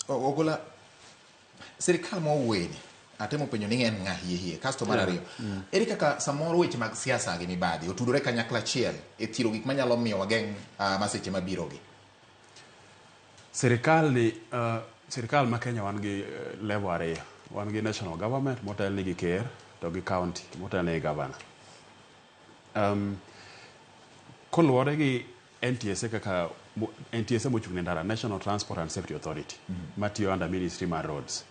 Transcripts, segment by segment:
Ogola, sirikal ma owuoyeni atemo penjo ni en ng'a hie hie. Kasto mar ariyo, ere kaka samoro weche mag siasa gi mibadhi otudore kanyakla achiel e thiro gik manyalo miyo wageng' masiche mabirogi? Sirikal ni, sirikal ma Kenya wan gi level ariyo. Wan gi national government motelni gi ker to gi county motelni gi governor. Koluwore gi NTSA, kaka NTSA mochung' ne ndara, National Transport and Safety Authority, matiyo under Ministry mar Roads.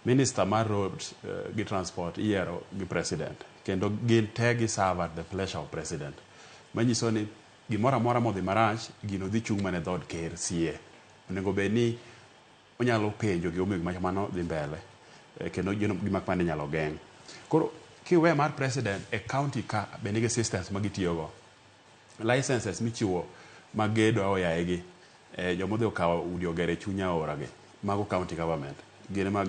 Minister mar Roads gi Transport iyiero gi president, kendo gin te gi serve at the pleasure of president. Manyiso ni gimoro amora modhi marach, gino dhi chung' mana e dhood ker sie. Onego bed ni onyalo penjo gimomiyo gima kamano dhi mbele, kendo gima kamano inyalo geng'. Koro kiwe mar president, e county ka be nigi systems ma gitiyogo. Licenses michiwo mag gedo aoyaye gi, jomodhi okawo udi ogero e chuny aora gi, mago county government. Gin ema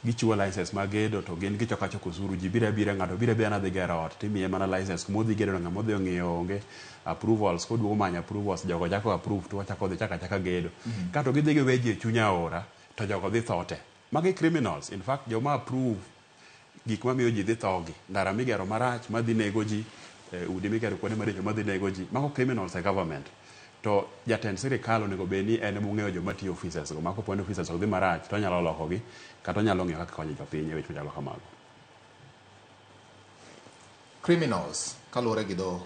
gichiwo license mag gedo to gin gichoko achoka osuru. Ji biro abira, ng'ato biro abira nadhi gero ot, timiye mana license. Kuma odhi gedo no, ng'ama odhi ong'iyo onge. Approvals, koduogo manyo approvals, jogo chako approve to wachako dhi chako achaka gedo. Kato gidhi giwe ji e chuny aora to jogo dhi tho te. Magi criminals. In fact, joma approve gik mamiyo ji dhi tho gi, ndara migero marach madhi nego ji, udi migero kuonde maricho madhi nego ji, mago criminals e government. To jatend sirikal onego bed ni en emong'eyo joma tiyo offices go, ma kopo ni offices go dhi marach to onyalo lokogi kata onyalo ng'iyo kaka konyo jopiny e weche machalo kamago. Criminals kaluwore gi dho